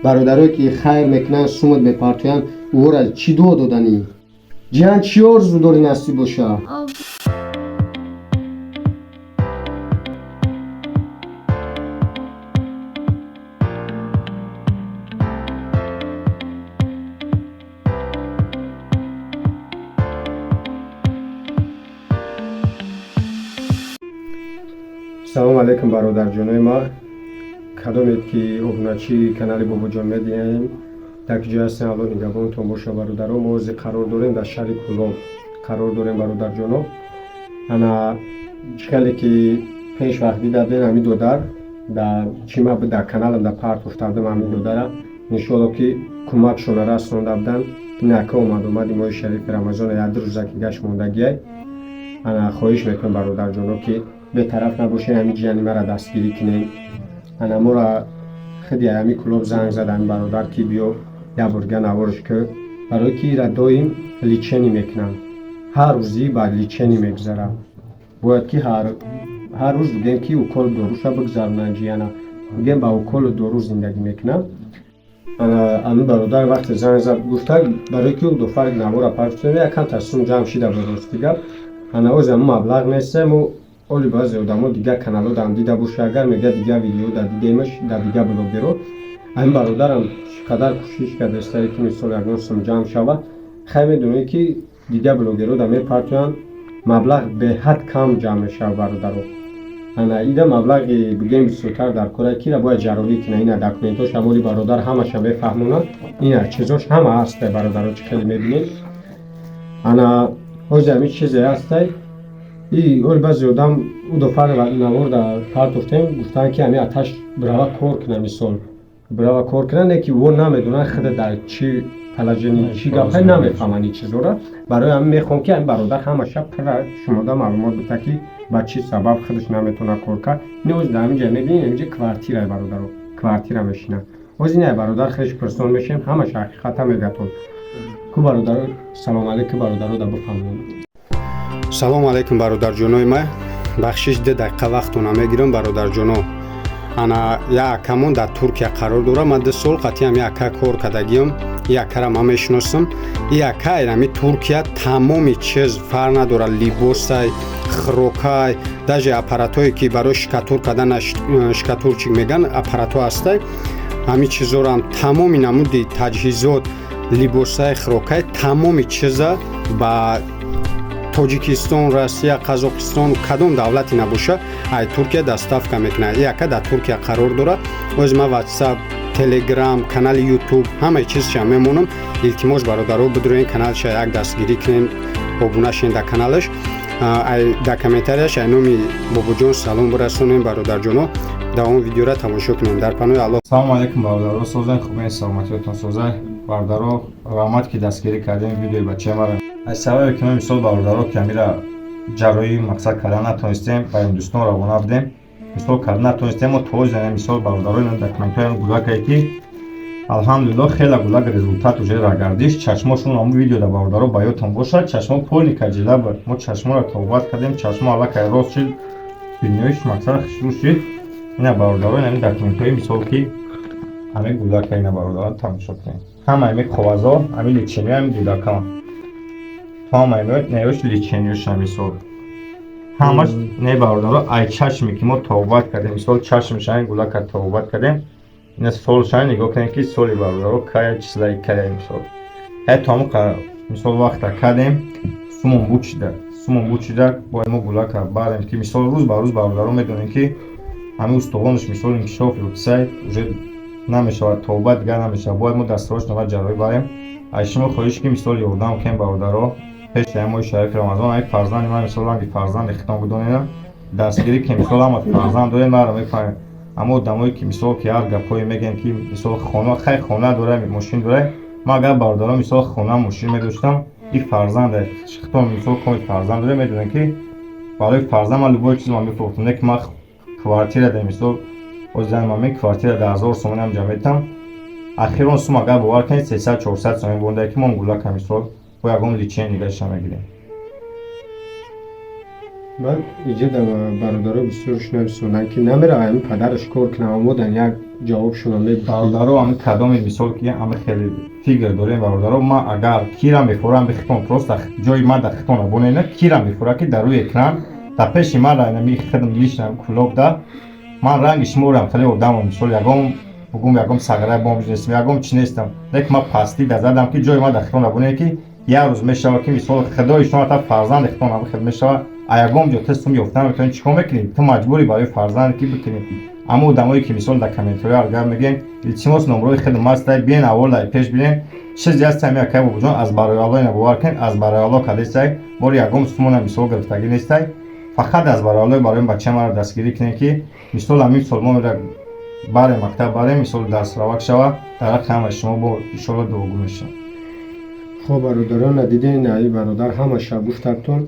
Бародарое ки хайр мекунанд, сумат мепартоянд, ӯро чӣ дуо доданӣ? Ҷиян, чӣ орзу дорӣ насиб боша? Салому алайкум, бародарҷонои ма. Кадомед ки обуначии канали Бобоҷон медиҳем, дар ки ҷой ҳастем, Аллоҳ нигаҳбонтон боша, бародаро. Мо ҳозир қарор дорем дар шаҳри Кӯлоб, қарор дорем, бародарҷоно. Ана чӣ хеле ки пеш вақт дида будем, ҳамин додар дар чима буд, дар каналам дар партофта будам ҳамин додара. Иншоалло ки кӯмакшона расонда буданд. Ин ака омад, омади моҳи шарифи Рамазон, як ду рӯза ки гашт мондагиай. Ана хоҳиш мекунам, бародарҷоно, ки бетараф набошед, ҳамин ҷияни мара дастгирӣ кунем. Ана моро худи ҳамин Кӯлоб занг зад ҳамин бародар, ки биё, як борга наворш ки, барое ки ира доим лечение мекунанд, ҳар рӯзӣ ба лечение мегузарад. Бояд ки ҳар рӯз бигем ки уколу доруша бигзаронанд ҷияна, бигем ба уколу дору зиндагӣ мекунанд. Ана ҳамин бародар вақте занг зад, гуфта, барое ки дофар навора партофтем, якам сум ҷамъ шида буд, рости гап. Ана оз ҳамун маблағ нест. Мо оли баъзе одамо дигар каналҳо дам дида боша, агар мега дигар видео да дидемаш, дар дигар блогеро. Ҳамин бародарам чӣ қадар кӯшиш кардастае, ки мисол ягон сум ҷамъ шавад. Хай, медонед ки дигар блогеро да мепартоянд, маблағ беҳад кам ҷамъ мешавад, бародаро. Ана ида маблағи бигем бисёртар дар кора, ки ира бояд ҷарроҳӣ кунад. Ина документош ҳамоли бародар ҳамаша мефаҳмонад. Ина чизош ҳама ҳастай, бародаро, чӣ хеле мебинем. Ана ҳозир ҳамин чизе ҳастай. И оли баъзе одам ӯ дофар навор да партофтем, гуфтанд, ки ҳамин аташ бирава кор кунад, мисол бирава кор кунад, не ки во намедонанд худа дар чӣ положение, чӣ гапҳое, намефаҳманд ин чизҳоро. Барои ҳамин мехоҳам, ки ҳамин бародар ҳамаша пурра шумода маълумот бита, ки ба чӣ сабаб худаш наметавонад кор кард. Ин ҳозир дар ҳамин ҷа мебинед, ҳаминҷа квартирае, бародаро, квартира мешинад. Ҳозир ин бародар худаш пурсон мешавем, ҳамаша ҳақиқата мегатон ку. Бародаро, салому алейкум, бародаро, да бифаҳмонед. Салому алейкум, бародарҷонои ма. Бахшиш, 2 дақиқа вақтона мегирам, бародарҷоно. Ана як акамон дар Туркия қарор дорад. Ман 2 сол қатъиам як ака кор кардагиам, и акара ман мешиносам. И ака ами Туркия тамоми чиз, фарқ надорад, либосай, хӯрокай, даже аппаратҳое ки барои штукатур кардан, штукатурчик меган, аппаратҳо ҳастай, ҳамин чизорам, тамоми намуди таҷҳизот, либосай, хӯрокай, тамоми чиза ба Тоҷикистон, Россия, Қазоқистон, кадом давлате набоша, ай Туркия доставка мекунад. И ака дар Туркия қарор дорад. Оз ман Ватсап, Телеграм, канали Ютуб, ҳамаи чизша мемонам. Илтимос, бародаро, бидуроен, каналша як дастгирӣ кунем, обуна шен дар каналаш. Дар комментарияш ай номи Бобоҷон салом бирасонем. Бародарҷоно, давоми видеора тамошо кунем. Дар паноҳи Аллоҳ. Салому алейкум, бародаро, созай, хубен, саломатиётон созай. Бародаро, раҳмат, ки дастгирӣ кардем видеои бачаи мара. Аз сабабе ки мо мисол, бародаро, ки амира ҷарроҳӣ мақсад карда натонистем, ба Ҳиндустон равона будем, мисол карда натонистем. Мо то зана мисол, бародаро, ин документҳои гулакае, ки алҳамдулилло, хеле гулак результат уже рагардиш. Чашмошон ҳамун видеода, бародаро, ба ёдтон бошад, чашмо полный каҷила буд. Мо чашморо тобат кардем, чашмо аллакай рост шид, биноиш мақсад хушрӯ шид. Ина, бародаро, ин документҳои мисол, ки ҳамин гулака, ина, бародаро, тамошо кунед. Ҳама ҳамин коғазҳо, ҳамин лечение, ҳамин гулака, ҳама неёш, лечениёша, мисол ҳамаш не, бародаро, ай чашме ки мо тобат кардем, мисол чашмша ин гулака тобат кардем. Ина солша нигоҳ кунед, ки соли, бародаро, кая, числаи кая, мисол ҳатто ҳамон мисол вақта кардем, сумон бучида, сумон бучида. Бояд мо гулака барем, ки мисол рӯз ба рӯз, бародаро, медонем, ки ҳамин устухонаш мисол инкишоф ёфтсай, уже намешавад тобат, дигар намешавад. Бояд мо дастрош нава ҷарроҳӣ барем. Аз шумо хоҳиш, ки мисол ёрдам кунем, бародаро. Пеши ҳамин моҳи шарифи Рамазон ҳамин фарзанди ман, мисол ранги фарзанди хитон будонена, дастгирӣ ки мисол ҳама фарзанд дорем, маро мефаҳмем. Аммо одамое ки мисол ки ҳар гапҳое мегӯянд, ки мисол хона, хай, хона дорам, мошин дорам. Ман агар, бародаро, мисол хона, мошин медоштам, и фарзанда хитон, мисол коми фарзанд дорем, медонем, ки барои фарзанд ман любой чиз ман мефурӯхтам. Не ки ман квартира да, мисол озан ман квартира да 1000 сомон ҳам ҷамъ метам. Ахирон сум, агар бовар кунед, 300-400 сомон бонда, ки мо гулака мисол бо ягон лечение дигаша мегирем. Баъд иҷа бародаро бисёр шунависонанд, ки намерава ҳамин падараш кор кунам, омодан як ҷавобшонам мегуфтӣ. Бародаро, ами кадоми мисол ки ами хеле фикр дорем, бародаро, ман агар кира мефорам бихитон, просто ҷои ман дар хитон абонена кира мефора, ки дар рӯи экран дар пеши ман ами хидм лично Кӯлоб да ман ранги шуморам, хеле одамам, мисол, ягон бугум, ягон сағираи бомж нестам, ягон чи нестам, лекин ман пастӣ да задам, ки ҷои ман дар хитон абоне, ки як рӯз мешава, ки мисол худои шумо та фарзанди хитон ами хел мешава, а ягон ҷо ту сум ёфта наметавонӣ, чӣ кор мекунӣ? Ту маҷбурӣ барои фарзанд ки бикунӣ. Аммо одамое ки мисол дар комментариҳо гап мегӯем, илтимос, номрои хидм ҳастай, биен, аввал дар пеш бинен чизе ҳаст. Ами акай Бобоҷон аз барои Алло, ина бовар кунед, аз барои Алло кадестай, бори ягон сумона мисол гирифтагӣ нестай, фақат аз барои Алло барои бачаи маро дастгирӣ кунед, ки мисол ҳамин сол мо мера барем мактаб, барем, мисол дарсравак шава. Дар ҳаққи ҳамаи шумо бо иншоалло дуогӯ мешавам. Хоб, бародарон, надиден, аи бародар ҳамаша гуфтабтон.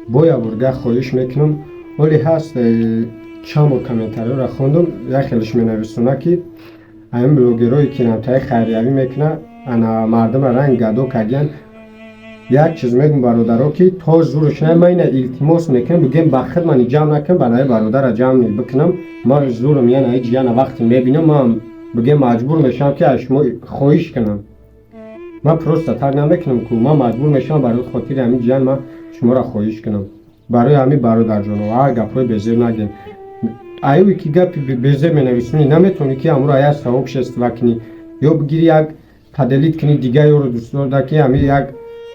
Бо якборга хоҳиш мекунам, ҳоле ҳаст чанд бор комментариёро хондум, як хелеш менависона, ки ҳамин блогерое ки намтаи хайриявӣ мекунад, ана мардумра ранг гадо кардиян. Як чиз мегум, бародаро, ки то зурш на, ман ина илтимос мекунам, бигем ба худ мани ҷамъ накунам, ба наи бародара ҷамъ бикунам. Ман зурм яна ҳеҷ яна вақте мебинам, ман бигем маҷбур мешавам, ки аз шумо хоҳиш кунам. Ман просто так намекунам ку, ман маҷбур мешавам, барои хотири ҳамин ҷиян ман шуморо хоҳиш кунам. Барои ҳамин, бародарҷоно, ҳар гапҳои безеб нагем. Аюе ки гапи безеб менависонӣ, наметавонӣ, ки ҳамуро як сообщество кунӣ ё бигири, як поделить кунӣ, дигар ёро дӯстдорда, ки ҳамин як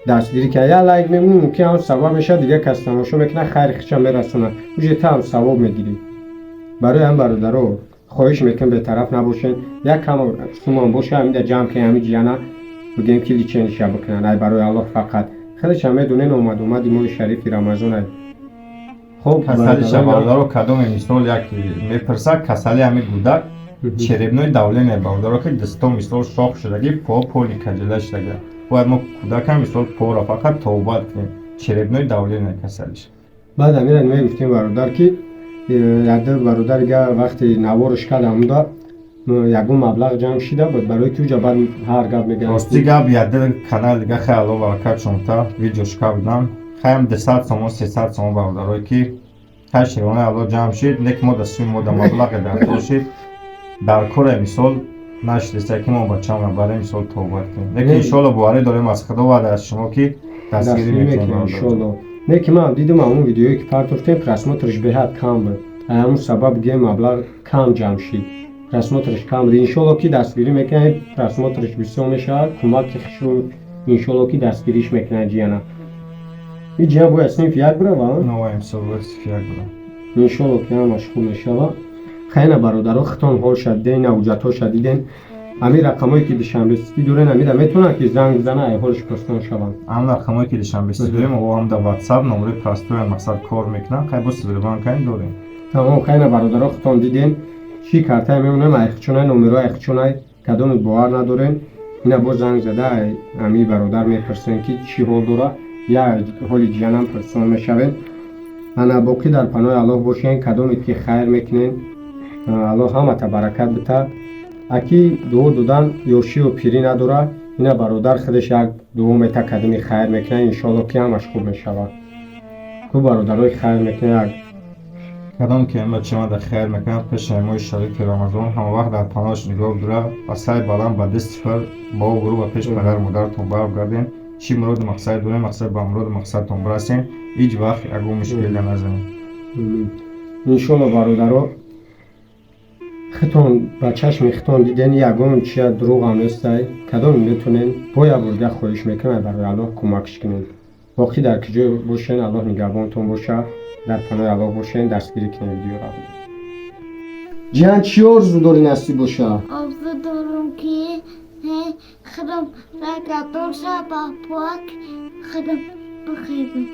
дастгирӣ кунад, як лайк мемонӣ, мумкин ҳам сабаб мешавад, дигар кас тамошо мекунад, хайри хича мерасонад, уже та ҳам савоб мегирӣ. Барои ҳамин, бародаро, хоҳиш мекунам, бетараф набошед. Як кам сумам боша, ҳамида ҷамъ кунем, ҳамин ҷияна бигем, ки лечение ша бикунанд, ай барои Аллоҳ. Фақат хелеша медонен, омад омади моҳи шарифи Рамазон ай. Хоб. Касалиша, бародаро, кадоме мисол як мепурсад, касали ҳамин гудак черепное давление, бародаро, ки дасто мисол шох шудагӣ, по поли каҷала шудага. Бояд мо кӯдакам мисол пора фақат тавбат кунем, черепное давление касалиш. Баъд амира мегуфтем, бародар, ки якду бародарига вақте наворш кардам, ягон маблағ ҷамъ шида буд, барои ки уҷа баъд ҳар гап мегӯянд. Рости гап, ядил канал дига хай, Алло баракат шумта, видеош кардам, хаям 200 сомон, 300 сомон, бародарое ки хай широнаи Алло ҷамъ шид, не ки мо да суми мо да маблағе дар шид, дар коре мисол нашидеста, ки мо бачаамона барем, мисол тавбат кунем, лекин иншоалло боварӣ дорем аз Худо ва аз шумо, ки дастгирӣ мекунем. Иншоалло. Не ки ман дидам, ҳамон видеое ки партофтем, просмотр ш беҳад кам буд, ҳамон сабаб гем маблағ кам ҷамъ шид, просмотр ш кам буд. Иншоалло ки дастгирӣ мекунад, просмотр ш бисёр мешавад, кӯмаки хишру иншоалло ки дастгириш мекунад ҷияна. И ҷиян бояд синфи як бирава. Иншоалло ки ҳамаш хуб мешавад. Хайна, бародаро, хитон ҳолша диден, ҳуҷҷатҳоша диден. Ҳамин рақамое ки Душанбеситӣ дорен, ҳамира метавонанд, ки занг бизананд, ай ҳолш пурсон шаванд. Ҳамин рақамое ки Душанбеситӣ дорем, о ҳам дар WhatsApp номери простой, мақсад, кор мекунанд, хай бо Сбербанкаем дорем. Тамом. Хайна, бародаро, хитон диден, чӣ картае мемонем, айхчунай, номеро айхчунай. Кадоме бовар надорем, ина боз занг зада ҳамин бародар мепурсем, ки чӣ ҳол дора, я ҳоли ҷиянам пурсон мешавем. Ана боқӣ дар паноҳи Аллоҳ бошен. Кадоме ки хайр мекунен, Аллоҳ ҳамата баракат бита. Аки дуо додан ёшию пирӣ надорад. Ина бародар худаш як дуо мета, кадоми хайр мекунад, иншоалло ки ҳамаш хуб мешавад. Ку бародарои хайр мекунад, як Кадом ки бача хайр мекунад, пеши моҳи шарифи Рамазон ҳама вақт дар паноҳаш нигоҳ дора, ба сари баланд, ба дасти фар, бо обрӯ ба пеши падару модаратон баргардем. Чӣ муроду мақсаде дорем, мақсад ба муроду мақсадтон бирасем, ҳеҷ вақт ягон мушкиле назанем. Иншолло, бародаро, хитон ба чашми хитон диден, ягон чия дурӯғам нестай. Кадоме метонен, бо як бурга хоҳиш мекунам, барои Аллоҳ кӯмакш кунед. Боқӣ дар куҷо бошен, Аллоҳ нигаҳбонтон боша, дар паноҳи Аллоҳ бошен. Дастгирӣ кунед видеоро. Ҷиян, чӣ орзу дорӣ, насиб боша? Орзу дорам, ки худам рагатон шава, пок худам бихезам.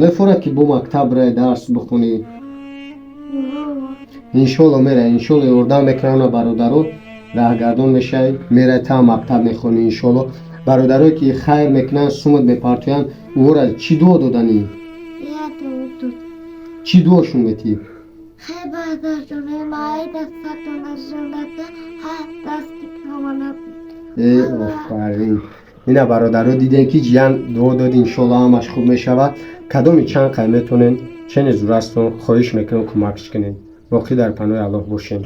Мефорад, ки бо мактаб рай, дарс бихонӣ? Иншолло мерай, иншолло ёрдам мекунам, бародаро, раҳгардон мешавӣ, мерай, та мактаб мехонӣ, иншолло. Бародарое ки хайр мекунанд, сумат мепартоянд, ӯра чӣ дуо доданӣ? Чӣ дуошон метиҳӣ? Хай, бародарҷонои май, дастатон аз ҷанната, ҳар дасти камона. Э, офарин. Ина, бародаро, дидем, ки ҷиян дуо дод, иншолло ҳамаш хуб мешавад. Кадоми чанд қай метонен, чене зурастон, хоҳиш мекунам, кӯмакш кунед. Боқӣ дар паноҳи Аллоҳ бошем.